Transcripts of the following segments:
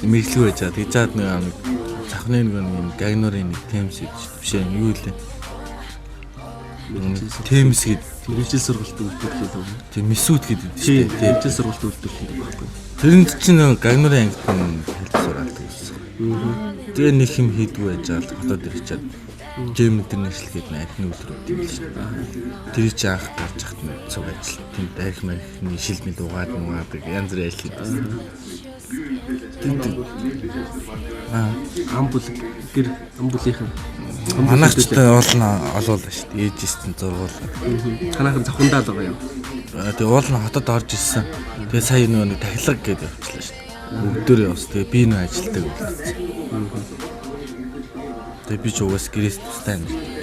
Мэргэлгүй байж байгаа. Тэгж чад нэг цахны нэг гагнуурын нэг темс гэж биш ээ юу лээ. Темс гээд мэргэжил сургалт үйлдвэрлэдэг юм. Тийм мисүүд гэдэг шүү дээ. Мэргэжил сургалт үйлдвэрлэдэг байхгүй. Тэрэнд чинь гагнуурын ангид хэлж суралдаг гэсэн. Тэгээ нэг юм хийдгүү байж байгаа л хотод ирчээд Джем International гэдэг нэг адны үйлдвэр юм л шүү дээ. Тэр чинь анх гарч хат нэг цуг ажил. Тэнд арх мархны шил мэд угаад муугаад янз бүрийн ажил хийдэг. Тэнд Ам бүлэг гэр ам бүлийнхэн манайчтай уулна олуулаа шүү дээ. Ээж чинь зургуулаа. Танайхан завхандаа л байгаа юм. Тэгээ уулна хотод орж ирсэн. Тэгээ сая нөгөө нэг тахилга гэдэг явчихлаа шүү дээ. Бүгдөө явс. Тэгээ би нөө ажилтдаг болсон. Тэгээ би ч угаас гэрээс тустай амьдардаг.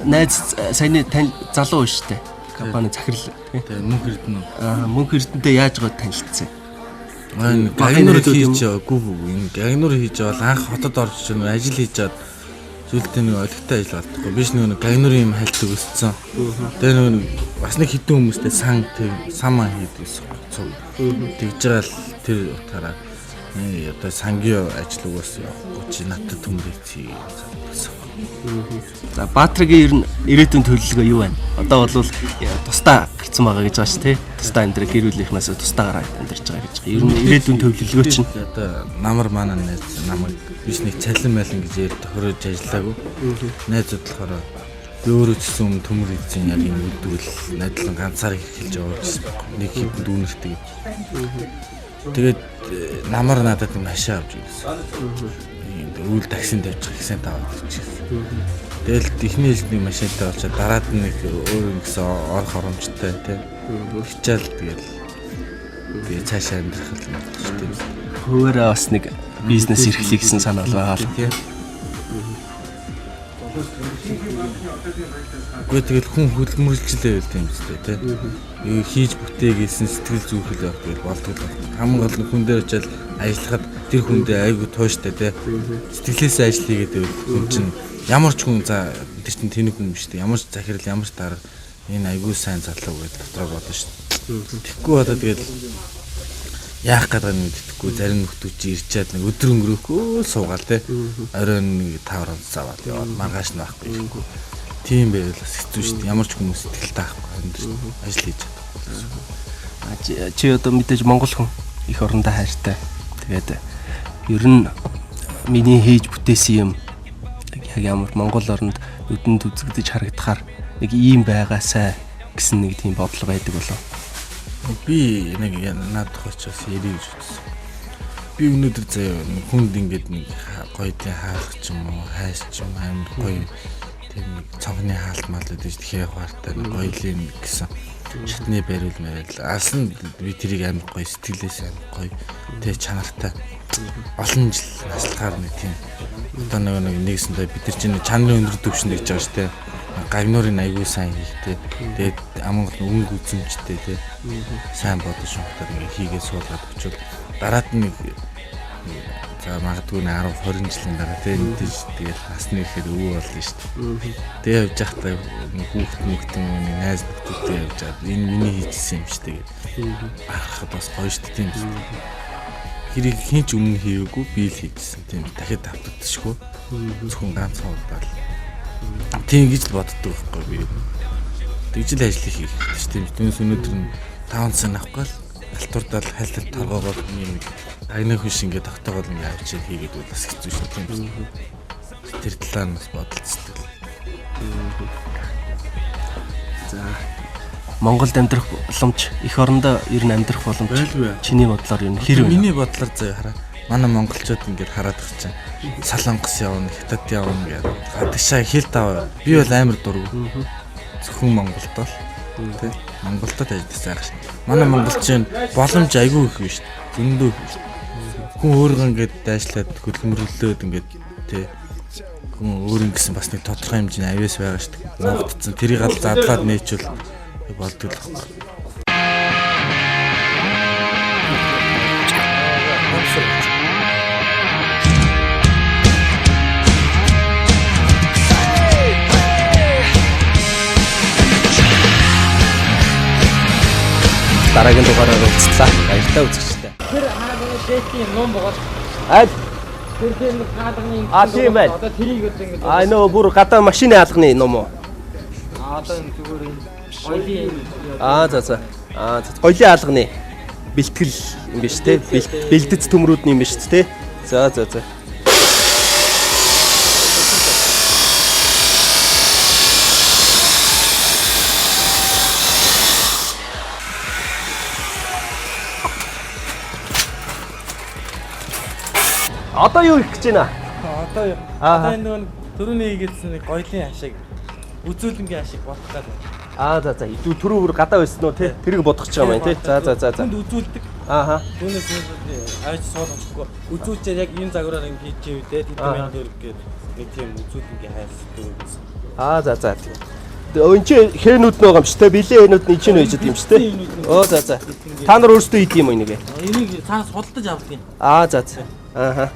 Найз саяны тань залуу шүү дээ. Компани захирал тий. Тэгээ мөнх эрдэнэ. Аа мөнх эрдэнэтэй яаж гоо танилцсан? Энэ гагнуур хийж яваагүй энэ гагнуур хийж явал анх хотод орж ирсэн ажил хийж чад зүйлтэй нэг олигтой ажил алдахгүй. Биш нэг гагнуурын юм хайлтаг өссөн. Тэгээ нэг бас нэг хитэн хүмүүстэй сан тэг самаа хийдэг гэсэн цуг. Тэгж байгаа л тэр утгаараа одоо сангийн ажил угаас явахгүй чи надад төмөр хийцээ гэсэн. За Баатрагийн ер нь ирээдүйн төлөвлөгөө юу байна? Одоо бол тусдаа гарцсан байгаа гэж байгаа шүү тий. Тусдаа амьдрах гэр бүлийнхнээс тусдаа гараад амьдарч байгаа гэж байгаа. Ер нь ирээдүйн төлөвлөгөө чинь одоо намар манай найз намайг биш нэг цалин байлан гэж ярь тохируулж ажиллаагүй. Найзууд болохоор би өөрөө ч гэсэн өмнө төмөр эзэн яг юм үүдвэл найдлан ганцаар эхэлж явуулчихсан байхгүй. Нэг хэдэн дүүнертэй. Тэгээд намар надад нэг машин авч ирсэн. Үйл таксинд тавьчих гэсэн таваад ирчихсэн. Тэгэл эхний жилд нэг машинтай болчоод дараад нь нэг өөр ингэсэн орох оромжтой тий. Хичээл тэгэл тэгээ цаашаа амьдрах юм шүү дээ. Хуваараа бас нэг бизнес эрхлэе гэсэн санаа бол байгаа л тий. Үгүй тэгэл хүн хөдөлмөрлжлээ байл тийм үстэй тий. Юу хийж бүтээ гэсэн сэтгэл зүйхэл явах тэгэл болдгоо. Хамгийн гол нь хүн дээр очиад ажиллахад тэр хүндээ айгүй тууштай тий. Сэтгэлээсээ ажил хийгээд байвал хүн чинь ямар ч хүн за тэр чинь тэнэг хүн биш тий. Ямар ч захирал ямар ч дарга энэ айгүй сайн залуу гэж дотроо бодно шүү дээ. Тэгэхгүй одоо тэгэл яах гэдэг нь мэддэхгүй зарим нөхдүүд чи ирчээд нэг өдөр өнгөрөхгүй суугаал те оройн нэг 5 онц аваад яваад маргааш нь байхгүй ирэхгүй тийм байвал бас хэцүү шүү дээ. Ямар ч хүмүүс сэтгэлтэй байхгүй амьдарч ажил хийж чадахгүй. Чи одоо мэдээж монгол хүн их орондоо хайртай. Тэгээд ер нь миний хийж бүтээсэн юм яг ямар монгол оронд нүдэнд үзэгдэж харагдахаар нэг ийм байгаасай гэсэн нэг тийм бодол байдаг болов. Би нэг надад хоч бас ярих гэж бодсон. Би өнөөдөр заяа хүнд ингээд нэг гоё тийм хаалх ч юм уу, хайш ч юм амар гоё тийм нэг цонхны хаалт мал гэдэг чинь тэгэхээр ухаартай нэг гоё юм гэсэн шатны бариул мэрэл. Алсан би тэрийг амар гоё сэтгэлээс амар гоё тэг чанартай олон жил наслахаар нэг тийм одоо нэг нэгсэндээ бид нар чинь чанарын өндөр түвшинд гэж байгаа шүү дээ. Гагнуурын аягүй сайн хийхтэй. Тэгээд аман гол өнгө үзэмжтэй тий. Сайн бодож шунхтаар ингээ хийгээ суулгаад очивол дараад нэг за магадгүй 10 20 жилийн дараа тий мэдээж тэгэл насны ихээр өвөө болно шүү дээ. Тэгээ явж байхдаа хүүхд мөхтөн нэг найз нөхдөдтэй явж байгаад энэ миний хийжсэн юм шүү дээ гэдэг. Бахархад бас гоё шүү дээ тийм үү. Хэрийг хин ч өмнө хийгээгүй би л хийжсэн тийм дахиад давтагдчихгүй. Зөвхөн ганцхан удаа л. Тийм гэж л боддог байхгүй би. Тэгж л ажил хийх хэрэгтэй шүү тийм. Түүнээс өнөөдөр нь 5 цаг авахгүй л алтурдал хайлтал торгоогоор юм агны хүш ингээд тогтоогоол ингээд авчир хийгээд бол бас хэцүү шүү тийм. Тэр талаар нь бас бодолцдог. За Монголд амьдрах боломж эх орондоо ер нь амьдрах боломж чиний бодлоор ер нь хэр вэ? Миний бодлоор заяа хараа. Манай монголчууд ингээд хараад их чинь Солонгос явна, Хятад явна гэдэг. Гадагшаа хил тав. Би бол амар дургу. Зөвхөн Монголд бол тий. Монголд ажиллаж байгаа шин. Манай монголчин боломж айгүй их биш. Зөндөө их биш. Хүн өөрийгөө ингээд дайшлаад хөдөлмөрлөөд ингээд тий. Хүн өөр ингэсэн бас нэг тодорхой хэмжээний авьяас байгаа шүү дээ. Нуугдсан. Тэрийг л задлаад нээчвэл болдог л байхгүй. Дараагийн дугаараар уулзлаа. Баяртай үзэгчдээ. шээлийн ном байгаа. Аль? Тэр тэр нэг хаалганы А, тийм байна. Одоо тэрийг одоо ингэж А нөө бүр гадаа машины хаалганы ном уу? А одоо энэ зүгээр энэ гоёлын Аа за за. Аа за. Гоёлын хаалганы бэлтгэл юм биш те? Бэлдэц төмрүүд нь юм биш те? За за за. Одоо юу хийх гэж байна? Одоо юу? Аа. Одоо энэ нөгөө түрүүний хийгээдсэн нэг гоёлын хашиг үзүүлэнгийн хашиг бодох гэдэг. Аа за за. Түрүү бүр гадаа байсан уу те? Тэрийг бодох гэж байгаа юм те? За за за за. Хүнд үзүүлдэг. Ааха. Түүнээс авч суулгахгүй. Үзүүлчээр яг энэ загвараар ингэ хийж ив те. Тэдэн Аа. мянган төгрөг гээд нэг тийм үзүүлэнгийн хайрцаг гэсэн. Аа за за. Өн чи хээнүүд нь байгаа юм чи те? Билээ хээнүүд нь чинь байж байгаа юм чи те? Оо за за. Та нар өөрсдөө хийдэг юм уу энийг? Энийг цаанаас худалдаж авдаг юм. Аа за за. Ааха.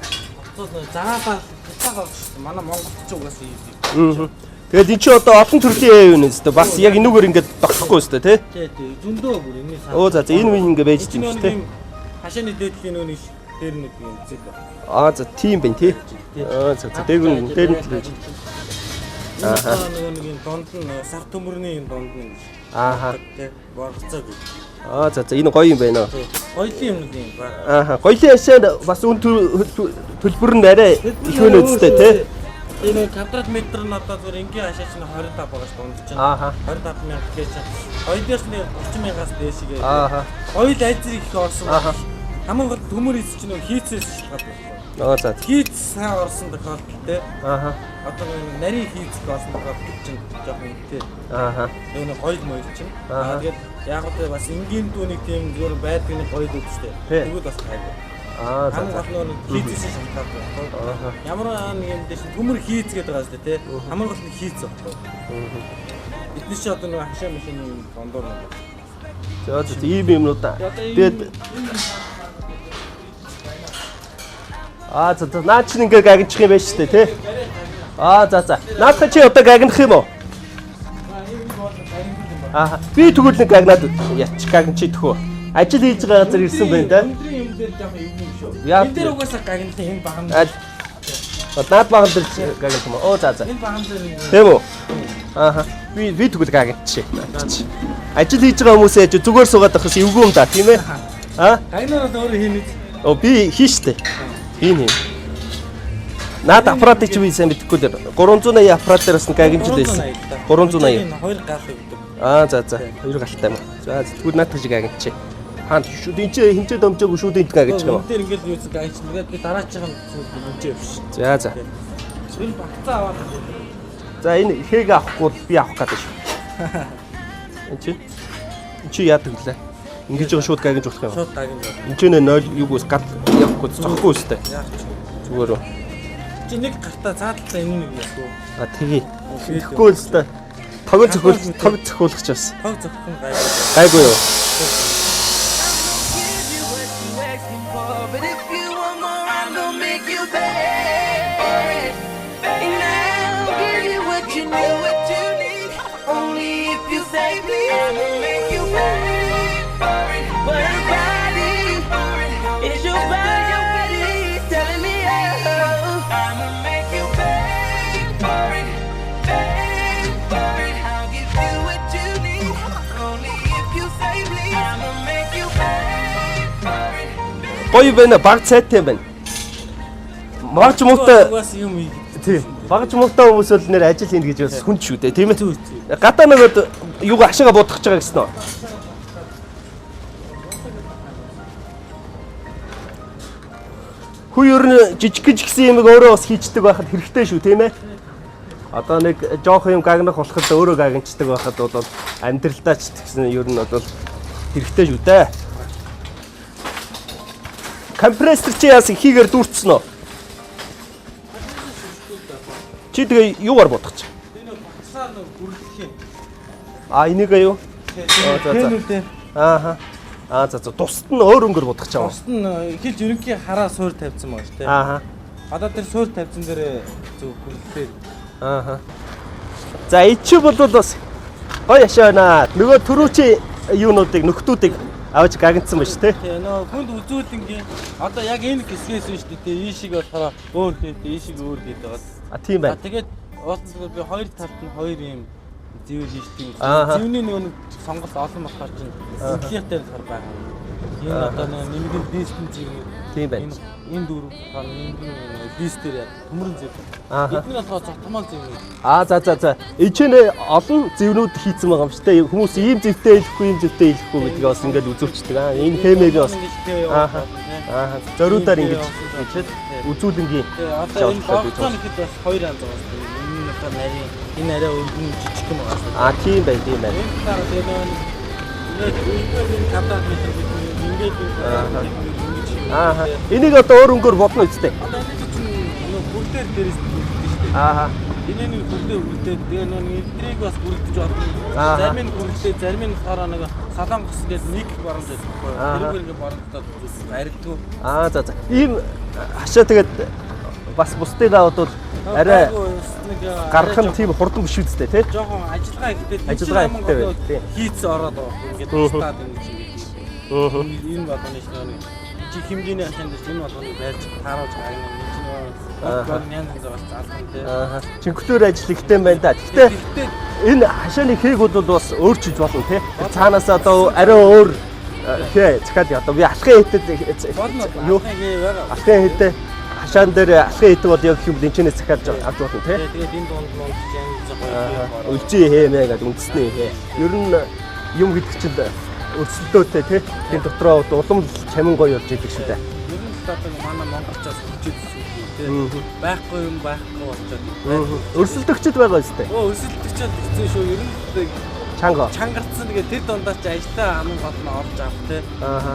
Хувцас нөө зараалаа хятад авч шүү дээ. Манай Монголч угаасаа хийдэг. Мм. Тэгэл эн чи одоо олон төрлийн юм нэстэ. Бас яг энүүгээр ингээд тогтохгүй өстө те? Тий, тий. Зөндөө бүр энэний цаана. Оо за за энэ үе ингээд байж юм чи те? Хашааны дээдлийн нөгөө нэг дээр нэг юм зэл байна. Аа за тийм байна те? Аа за за. Дээр нь дээр нь л байж. Аа. Нөгөө нэг юм дунд нь сар төмөрний юм дунд нь ингэж. Ааха. Тий. Боргоцоо гэж. Аа за за энэ гоё юм байна. Тий. Гоёлын юмнууд юм ба. Ааха. Гоёлын хашаа бас үн төлбөр нь арай их өнө үстэй те? Энэ квадрат метр нь одоо зүгээр энгийн хашаа чинь 25 байгаа шүү дунд чинь. Ааха. 25 мянга гэхээр чинь хоёулаас нэг 30 мянгаас дээшгээ. Ааха. Хоёул аль зэрэг их орсон. Ааха. Хамгийн гол төмөр эс чинь нөгөө хийцээс шалтгаалдаг. Аа за. Хийц сайн орсон тохиолдолд те. Ааха. Одоо нөгөө нарийн хийц их орсон тохиолдолд чинь жоохон үнэтэй. Ааха. Нөгөө нэг гоёл моёл чинь. Ааха. Аа тэгээд яг гоо бас энгийн дүүнийг тийм зүгээр байдаг нэг гоёл үү шүү Тий. дээ. Тэгвэл бас гайгүй. Аа за Хамгийн за. гол нөгөө хийцээс шалтгаалдаг. Ааха. Ямар нэг юм дээр чинь төмөр хийц гэдэг байгаа шүү дээ тий. Хамгийн гол нь хийц байхгүй. Эдгээр чи одоо нөгөө хашаа машины юм дундуур нэг. За за ийм юмнууд. Тэгээд Аа за за наа чинь ингээ гагнчих юм байж тээ тий. Аа за за. Наадах чи одоо гагнах юм уу? Аа би тэгвэл нэг гагнаад ятчих гагнчих төхөө. Ажил хийж байгаа газар ирсэн байна да. Өндрийн юм дээр жоохон юм юм шүү. Яа. Энэ дээр угаасаа гагнах юм баган. Аль. Наад баган дээр гагнах юм уу? Оо за за. Энэ баган дээр юм. Тийм үү? Ааха. Би тэгвэл гагнчих. Ажил хийж байгаа хүмүүсээ яаж зүгээр суугаад байхаас эвгүй юм да тийм ээ? Аа? Гагнаар бол өөрөө хийнэ. Оо би хийн штэ. Хийн хийн. Наад аппаратыг чи би сайн мэдэхгүй л 380 аппарат дээр бас нэг гагнжил байсан. 380. Энэ хоёр гал өгдөг. Аа за за. Хоёр галтай юм. За тэгвэл наадах шиг гагнчих. Хаан шүүд энэ чи хинчээ домжоогүй шүүд энд гагнчих юм. Энэ дээр ингээд юусэн гагч. Тэгээд би дараачихын хэмжээ биш. За за. Тэр багцаа аваад. За энэ хээг авахгүй бол би авах гэдэг шүү. Энд чи яадаг лээ? Ингэж байгаа шууд гагнж болох юм. Шууд гагнж. Энд чи нэ 0 юг ус гал явахгүй зохгүй үстэй. Яах ч. Зүгээр үү. Чи нэг гартаа цаадлаа энэ нэг ясгүй. А тэгье. Тэгэхгүй л өстэй. Тогон зөхөөл тог зөхөөлөх ч бас. Тог зөхөх нь гайгүй. Гайгүй юу? Give you what you asking for, but if you want more, I'm gonna make you pay for it. And I'll give you what you need, what you need. Only if you say please. I'ma make you pay for it. But your body, it's your body telling me oh. I'ma make you pay for it, pay for it. I'll give you what you need. Only if you say please. I'ma make you pay for it. Гоё байна, баг цайтай байна. Багж муутай Угаас юм хийх. тий. Багж муутай хүмүүс бол нэр ажил хийнэ гэж бас хүн шүү дээ, тийм ээ. Гадаа нөгөөд юугаа хашаага будах гэж байгаа гэсэн үү? Хүү ер нь жижиг жижигсэн юмыг өөрөө бас хийчдэг байхад хэрэгтэй шүү, тийм ээ. Одоо нэг жоохон юм гагнах болоход өөрөө гагнчдаг байхад бол амьдралдаа ч гэсэн ер нь бол хэрэгтэй шүү дээ. Компрессор чи яасан хийгээр дүүрцсэн үү? Чи тэгээ юугаар бодох чи? Энэ багцаа нэг гүрлэх юм. А энийг юу? Аа, за, за. Тэнүүдээ. Ааха. Аа за за тусад нь өөр өнгөр бодох чам. Бусд нь эхэлж ерөнхий хараа суур тавьсан байгаа шүү дээ. Ааха. Одоо тэр суур тавьсан дээр зөв гүрлэхээр. Ааха. За ичи бол бас гоё яшаа байна. Нөгөө түрүүчийн юунуудыг нөхдүүдийг Авч гагнцсан ба шүү те. Тэгээ нөө хүнд үзүүлэнгийн одоо яг энэ хэсгээс биш үү те ийшиг болохоор өөр хийдэг, ийшиг өөр хийдэг байгаа. А тийм А байна. тэгээд уулын зүгээр би хоёр талд нь хоёр юм зэвэр хийждэг юм. Ааха. Зэвний нөгөө нэг сонголт олон болохоор чинь интеллект дээр болохоор байгаа. Энэ одоо нөгөө нэмгэн дистэн зэвнүүд. Тийм байна. Энэ дөрөв болохоор нэмгэн дис дээр төмөрөн зэв. Ааха. Эдгээр болохоор зогтмол зэвнүүд. А за за за. Энд чинь олон зэвнүүд хийцэн байгаа юм шүү те. Хүмүүс ийм зэвтэй хэлэхгүй, ийм зэвтэй хэлэхгүй гэдгийг бас ингээд үзүүлчихдэг. Аа энэ хэмээг бас Ааха. Аа зориудаар ингэж хийчихэд үзүүлэнгийн Тэгээ одоо энэ богцоо нэхэд бас хоёр янз байгаа шүү дээ. Энэ нь болохоор нарийн, энэ арай өргөн жижиг юм байгаа шүү дээ. А тийм байна, тийм байна. Энэ талаар тэгээ нөгөө нэг ингээд энэ квадрат метр гэдэг нь ингээд энэ квадрат метр ингэж Аа. Энийг одоо өөр өнгөөр бодно үстэй. Одоо энэ чинь нөгөө бүгдээр дээрээс бүрддэг шүү дээ. Аа. Энэ нэг бүгдээ бүрдээд тэгээ нөгөө эдрийг бас бүрдэж болно. Ааха. Зарим нь бүрдээ, зарим нь болохоор нөгөө солонгос гэдэг нэг барамж байдаг байхгүй юу? Ааха. Тэрүүгээр ингээд барамжтаад арилдгүй. Аа за за. Ийм хашаа тэгээд бас бусдыгаа бодвол арай гарах нь тийм хурдан биш үстэй тий. жоохон ажиллагаа ихтэй Ажиллагаа ихтэй байна, тийм. Хийц ороод байгаа байхгүй ингээд Мгм. тустаад ингэж ингэж Аа. энэ болгоны ч нэг чи хэмжээний хашаан дээр энэ болгоныг барьж тааруулж гагна энэ чинь Ааха. нөгөө янз янз бас залган тий. Аа. Чингэлтээр ажил ихтэй юм байна да. Гэхдээ Гэхдээ энэ хашааны хээг бол бас өөрчилж болно тий. Тэр цаанаас одоо арай өөр хээ захиал одоо би алхын хэтэд болно юу байгаа. алхын хэтэй хашаан дээр алхын хэт бол яг юм дэнчэнээс захиалж авч болно тий. Тэгээд энэ дунд монд янз янз гоё. Өлжийн хэмээ гэдэг үндэсний хээ. Ер нь юм гэдэг чинь өрсөлдөөтэй тий. Тэр дотроо улам л чамин гоё болж идэг шүү дээ. Ер нь л одоо манай монголчаас хүчээд сүйдээ тий. Мгм. Байхгүй юм байхгүй болчиход. Өрсөлдөгчд байгаа үстэй. Өө өрсөлдөгчд хэцүү шүү. Ер нь л Чанга. чангарцсан тэгээд тэр дундаа чи ажиллаа хамгийн гол нь олж авах тий. Ааха.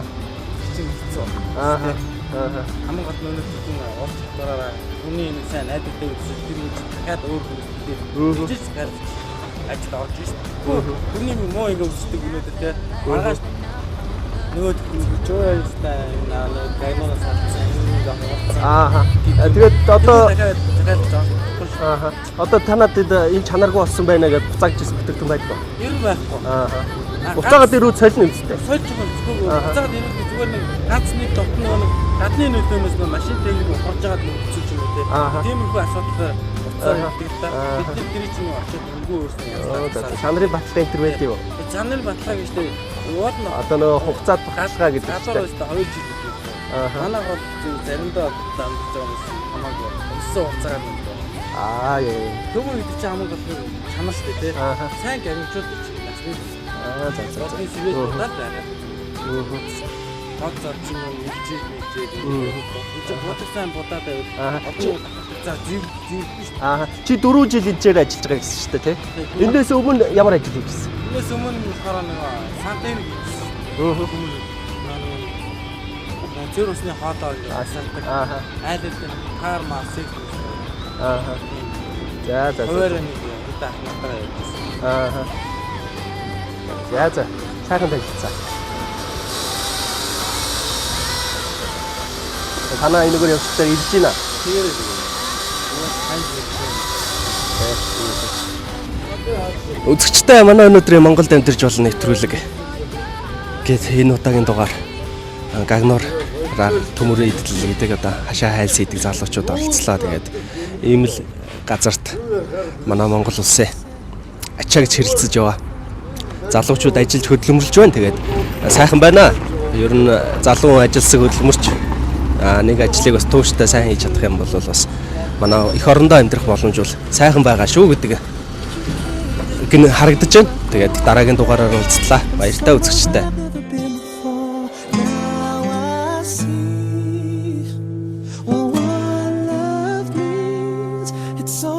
Чинь хэцүү. Ааха. Ааха. Хамгийн гол нь өнөөдөр хүн ур чадвараараа хүний нэг сайн найдвартай үзэл тэр үйл дахиад өөр хүмүүстэй Мгм. жижиг гарч ажилд орж ш. Хүний муу ингэ үздэг өнөөдөр те. Маргааш нөгөө хүчөөстэй энэ нэг гайнаас салцсан энэ нэг авсан. Ааха. Тэгээд одоо дахиад дахиад жоохохгүй ш. ааха. Одоо танад энэ чанаргүй болсон байна гэж буцааж ирсэн бүтээгдэхүүн байдаг. Ер нь байхгүй. Ааха. Буцаагаад ирүү солино үстэй. Сольж байгаа зүгээр Ааха. буцаагаад ирэх зүгээр нэг ганц нэг дотны нэг гадны нөлөөнөөс нэг машин техник ухарж байгаад нэг хэцүү ч юм уу те. Ааха. Тиймэрхүү асуудлаар буцаа Ааха. ирдэг л та. Ааха. Бид нар тэр чинь очиод өнгөө өөрснөө Оо, за, за. янзлаа. Чанарын баталгаа энэ төр байд юм. Чанарын баталгаа гэж тэ уул нь Одоо нөгөө хугацаад баталгаа гэдэг гадуур чинь. өстө 2 жил гэдэг. Ааха. Манай гол зөв заримдаа дамжиж байгаа юм хамаагүй. Өссөн хугацаагаар нэг. Аа яа. Төмөр гэдэг чинь хамгийн гол нь чанар шүү дээ те. Ааха. Сайн гамжуулдаг чинь насны Аа за за. за. бодны сэвэд удаад байгаа. Мгм. Тод зав чинь нэгжээд нэгжээд энэ чинь будаг сайн будаад байвал Ааха. одоо за зэв зэв биш. Аа чи 4 жил энэчээр ажиллаж байгаа гэсэн шүү дээ тий. Эндээс өмнө ямар ажил хийжсэн? Энэс өмнө болохоор нэг сантер хийсэн. Аа. Нэг зэр усны хоолоо ингээд асалдаг. Ааха. Айл айл дээр кар масыг Ааха. За за. за. хуваараа нэг хэд ах натараа явжсэн. Ааха. За за. Сайхан танилцсан. Танаа энэгээр явчихлаар ирж байна. Тэгээрээ л. Ханж нэгсэн. Үзэгчтэй манай өнөөдрийн Монголд амьдарч болно нэвтрүүлэг гээд энэ удаагийн дугаар гагнуур төмөрөө идэл гэдэг одоо хашаа хайлс идэг залуучууд оролцлоо. Тэгээд ийм л газарт манай Монгол улсын ачаагч хэрэлцэж яваа. Залуучууд ажиллаж хөдөлмөрлж байна. Тэгээд сайхан байна. Ер нь залуу ажилласан хөдөлмөрч нэг ажлыг бас тууштай сайн хийж чадах юм бол бас манай эх орондоо амьдрах боломж бол сайхан байгаа шүү гэдэг гин харагдаж байна. Тэгээд дараагийн дугаараар уулзлаа. Баяртай үзэгчтэй. Never been before. Now I see what love means. It's so